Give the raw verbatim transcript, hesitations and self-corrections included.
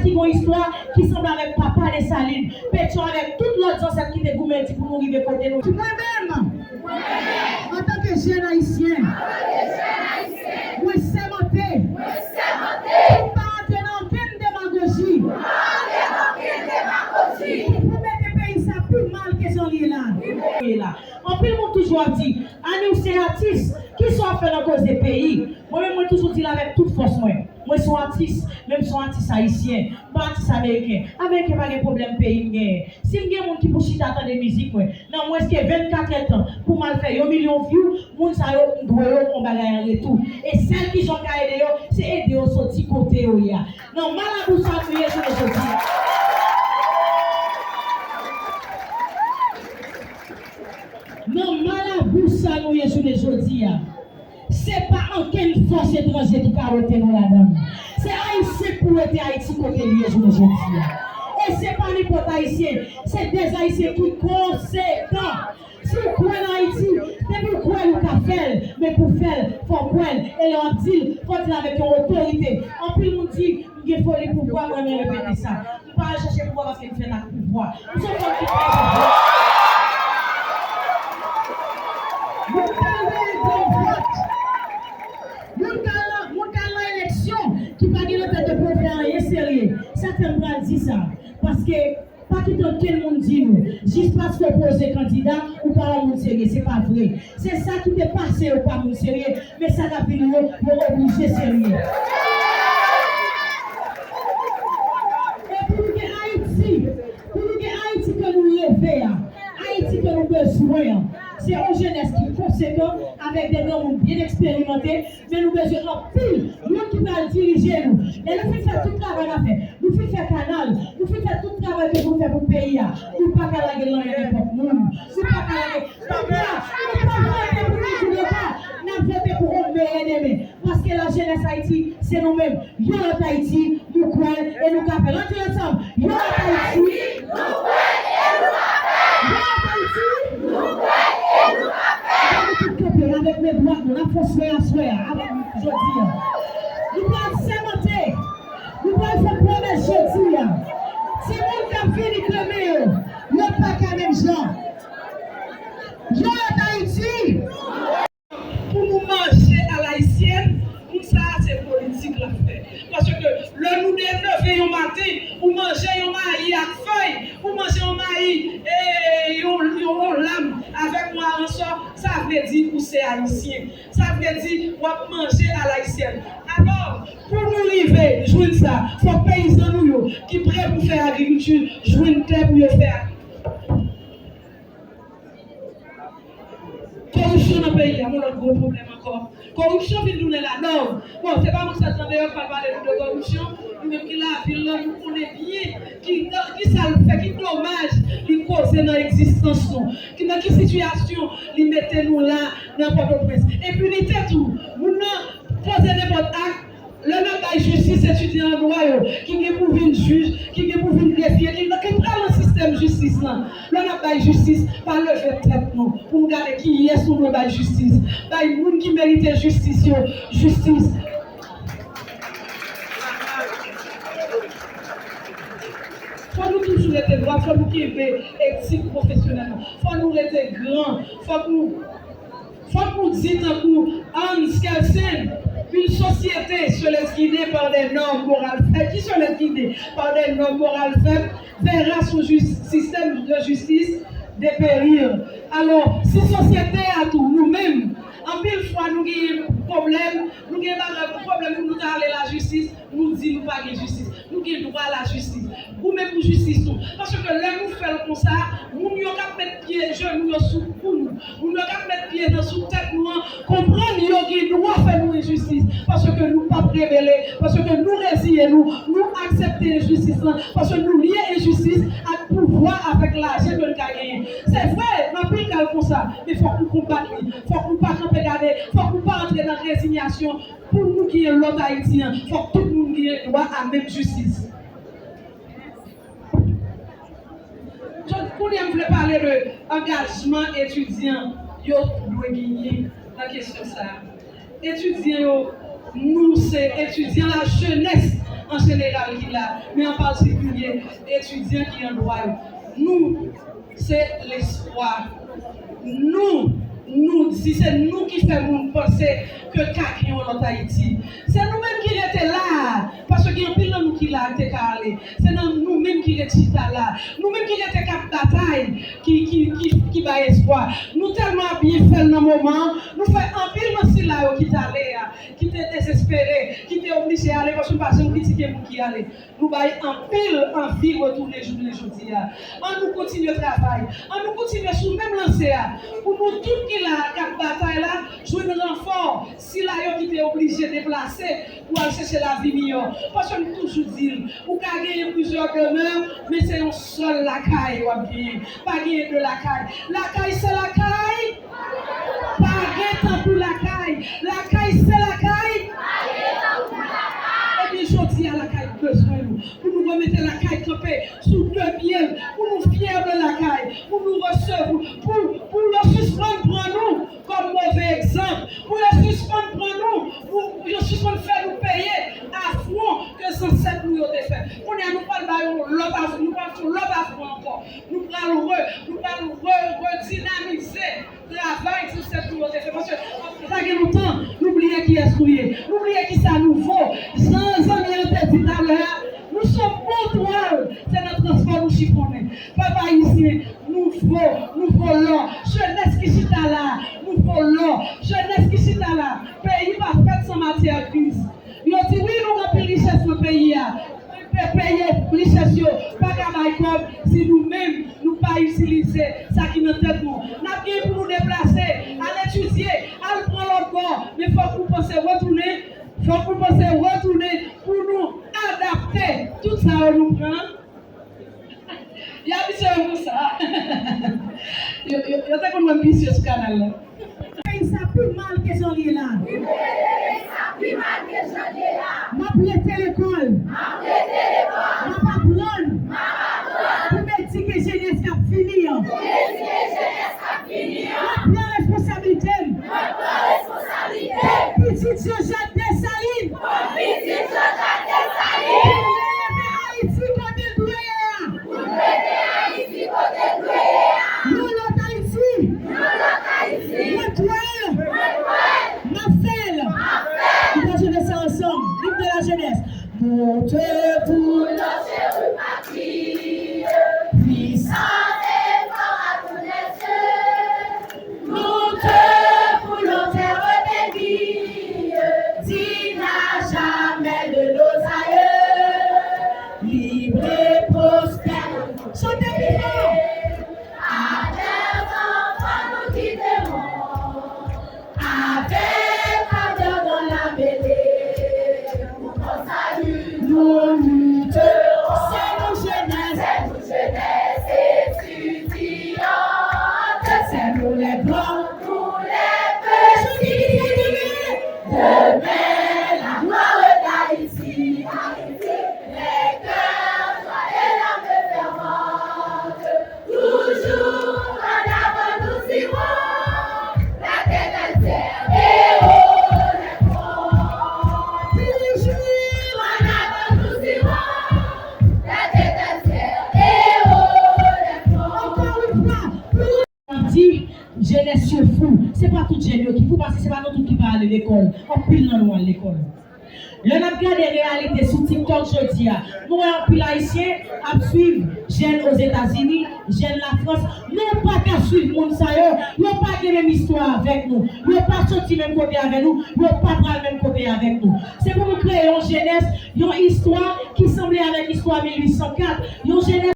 Ki gon istwa ki sanble avèk papa Desalin, Petyon avèk tout lòt zansèt ki te goumen di pou nou rive kote nou. Mwen menm, antanke jèn ayisyen, mwen sèmante pou m pa antre nan okenn demagoji ki pou mete peyi sa pi mal ke jan li ye la. Anpil moun toujou ap di, Annie, ou se atis, kisa w ap fè nan koze peyi? Mwen menm, mwen toujou di l avèk tout fòs mwen. Mwen se yon atis, men m se yon atis ayisyen, m pa atis ameriken. Ameriken pa gen pwoblèm peyi m genyen. Si m gen moun ki pou chita tande mizik mwen, nan mwens ke vennkat èdtan, pou m al fè yon milyon view, moun sa yo, m dwe yo yon bagay an retou. E sèl kijan m ka ede yo, se ede yo soti kote yo ye a. Nan malabou sa nou ye jounen jodi a. Nan malabou sa nou ye jounen jodi a. Se pa okenn fòs etranje ki ka wete nou ladan l. Se Ayisyen k pou wete Ayiti kote l ye jounen jodi a. E se pa nenpòt Ayisyen, se de Ayisyen ki konsekan. Si w kwè nan Ayiti, depi w kwè l, ou ka fè l. Men pou fè l, fò w kwè l. E lè w ap di l, fò w di l avèk yon otorite. Anpil moun di, m gen foli pouvwa, mwen renmen repete sa. M pa al chèche pouvwa paske m fèt ak pouvwa. M se yon fanm ki fèt ak pouvwa. Moun k al nan egzanp vòt. Moun k al nan, moun k al nan eleksyon ki pa gen nan tèt yo pou yo fè anyen serye. Sa k fè m pral di sa. Paske pa kite okenn moun di nou, jis paske w poze kandida, ou pa yon moun serye. Se pa vre. Se sa ki te pase yo pa moun serye, men sa k ap vini yo, yo oblije serye. E pou nou gen Ayiti, pou nou gen Ayiti ke nou reve a, Ayiti ke nou bezwen an, se yon jenès ki konsekan, avèk de granmoun byen eksperimante, men nou bezwen anpil moun ki pral dirije nou. Lè nou fin fè tout travay n ap fè, nou fin fè kanal, nou fin fè tout travay ke pou nou fè pou peyi a, nou pa ka lage l nan men nenpòt moun. Nou pa ka lage, nou pa, nou pa vote pou Nicky Lepa, n ap vote pou yon meyè demen. Paske lajenès Ayiti, se nou menm. Yon lòt Ayiti, nou kwè e nou ka fè l. Ann di l ansanm. Yon lòt Ayiti, nou kwè e nou ka fè l. Yon lòt Ayiti, nou kwè e nou ka fè l. Ann nou tout kanpe avèk men dwat nou, n ap fè swè a, swè a, avèk jodi a. Nou pral sèmante, nou pral fè pwomès jodi a. Timoun k ap vini demen yo, yo pa ka menm jan. Yon lòt Ayiti. Pou nou manje alayisyèn, moun sa a se politik l ap fè. Paske lè nou de- leve yon maten, ou manje yon mayi ak fèy, ou manje yon mayi, e, yon, yon, yon lam avèk mwayansò, sa vle di ou se ayisyen. Sa vle di w ap manje alayisyèn. Alò, pou nou rive jwenn sa, fòk peyizan nou yo ki prè pou fè agrikilti jwenn tè pou yo fè agrikilti. Koripsyon nan peyi a, yon lòt gwo pwoblèm ankò. Koripsyon vin tounen ladòg. Bon, se pa mwen k sot nan deyò k pral pale nou de koripsyon. Nou menm ki lavil la, nou konnen byen ki, kisa l fè, ki domaj li koze nan egzistans nou, ki, nan ki sitiyasyon li mete nou la nan Pòtoprens. Enpinite tou, moun nan poze nenpòt ak. Lè n ap bay jistis etidyan an dwa yo, ki gen pou vin jij, ki gen pou vin grefye, ki, ki pral nan sistèm jistis lan. Lè n ap bay jistis, pa leve tèt nou pou n gade kiyès nou dwe bay jistis. Bay moun ki merite jistis yo jistis. Fò nou toujou rete dwat, fò nou kenbe etik pwofesyonèl nou, fò nou rete gran, fò nou Fòk nou di tankou Hans Kelsen, une société seule est guidée par des normes morales faibles. Qui seule est guidée par des normes morales faibles verra son jus- système de justice dépérir. Alò, si sosyete a tou, nou menm, anpil fwa nou gen pwoblèm, nou gen bagay, pwoblèm pou nou ta ale lajistis, nou di nou pa gen jistis. Nou gen dwa lajistis. Goumen pou jistis nou. Paske lè nou fè l konsa, moun yo k ap met pye jenou yo sou kou nou, moun yo k ap met pye nan sou tèt nou an, konprann yo gen dwa fè nou enjistis. Paske nou p ap rebele, paske nou reziye nou, nou aksepte enjistis lan, paske nou lye enjistis ak pouvwa avèk lajan ke n ka genyen. Se vre, anpil ka l konsa, men fòk nou konbat li. Fòk nou pa kanpe gade, fòk nou pa antre nan rezinyasyon. Pou nou genyen lòt Ayiti an, fòk tout moun genyen dwa a menm jistis. Jodi, kounye a, m vle pale de angajman etidyan yo dwe genyen nan kesyon sa a. Etidyan yo, nou se etidyan, lajenès an jeneral ki la, men an patikilye etidyan ki an dwa yo. Nou, se lespwa. Nou, nou di se nou ki fè moun panse ke ka gen yon lòt Ayiti. Se nou menm ki rete la, paske gen anpil nan nou ki la te ka ale. Se nan nou menm ki ret chita la. Nou menm ki rete k ap batay, ki, ki, ki, ki bay espwa. Nou tèlman ap byen fè l nan moman an, nou fè anpil nan sila yo ki t ale a, ki te dezespere, ki te oblije ale, paske nou pa janm kritike moun ki ale. Nou bay anpil anvi retounen jounen jodi a. An nou kontinye travay. An nou kontinye sou menm lanse a. Pou nou tout ki la, k ap batay la, jwenn ranfò. Sila yo ki te oblije deplase pou al chèche lavi miyò. Paske m toujou di l, ou ka genyen plizyè demè, men se yon sèl lakay w ap genyen. Pa genyen de lakay. Lakay se lakay. Pa gen tankou lakay. Lakay se lakay. Ebyen, jodi a, lakay bezwen nou. Pou nou remete lakay kanpe sou de pye l. Pou nou fyè de lakay. Pou nou resevwa. Pou, pou yo sispann pran nou kòm move egzanp. Pou yo sispann pran nou. Pou yo sispann fè nou peye afwon ke zansèt nou yo te fè. Kounye a, nou pral ba yo yon lòt afwon. Nou pral fè yon lòt afwon ankò. Nou pral re, nou pral re, redinamize travay zansèt nou yo te fè. Paske sa gen lontan, nou bliye kiyès nou ye. Nou bliye kisa nou vo. Jan zanmi an te di talè a, nou se bon twal, se nan transpò nou chifonnen. Pèp ayisyen, nou vo, nou vo lò. Jenès ki chita la, nou vo lò. Jenès ki chita la, peyi pa fèt san matyè griz. Yo di wi, nou gen anpil richès nan peyi a. Pe-, peyi richès yo pa ka bay kòb si nou menm nou pa itilize sa ki nan tèt nou. N ap gen pou nou deplase, al etidye, al pran lòt bò, men fòk nou panse retounen, fòk nou panse retounen pou nou adapte tout sa yo nou pran. Y abitye yo konsa. Yo, yo, yo te konn wè m visye sou kanal la. Peyi sa pi mal ke jan l ye la. M ap rete lekòl. M ap aprann pou m edike jenès k ap vini an. Mwen pran responsablite m. Kòm pitit Jean-Jacques Dessalines. Kòm pitit Jean-Jacques Dessalines. Pou n leve Ayiti kote l dwe ye a. Pou n mete Ayiti kote l dwe ye a. Yon lòt Ayiti. Yon lòt Ayiti. Mwen kwè l. Mwen kwè l. M ap fè l. M ap fè l. Nou pral chante sa ansanm. L'hymne de la jeunesse. Montez pour notre patrie, puissant et fort à tous les cieux. Nous te voulons terre bénie, dynastie jamais de nos aïeux, libre et prospère. Chantez plus fort. À tes enfants nous qui t'aimons, avec ardeur dans la mêlée, pour ton salut nous lutterons. C'est nous jeunesse, c'est nous jeunesse étudiante, c'est nous les grands, nous les petits. Demain, la gloire d'Haïti, Haïti, les cœurs joyeux, l'âme fervente. Toujours en avant nous irons, la tête entière et haut les fronts. Toujours en avant nous irons, la tête entière et haut les fronts. Encore une fois, pour... Ap di, jenès yo fou. Se pa tout jèn yo ki fou, paske se pa nou tout ki pa ale lekòl. Anpil nan nou al lekòl. Lè n ap gade reyalite sou TikTok jodi a, nou wè anpil Ayisyen ap swiv jèn Ozetazini, jèn Lafrans. Nou pa ka swiv moun sa yo. Yo pa gen menm istwa avèk nou. Yo pa soti menm kote avèk nou. Yo pa pral menm kote avèk nou. Se pou nou kreye yon jenès, yon istwa ki sanble avèk istwa mil uit san kat. Yon jenès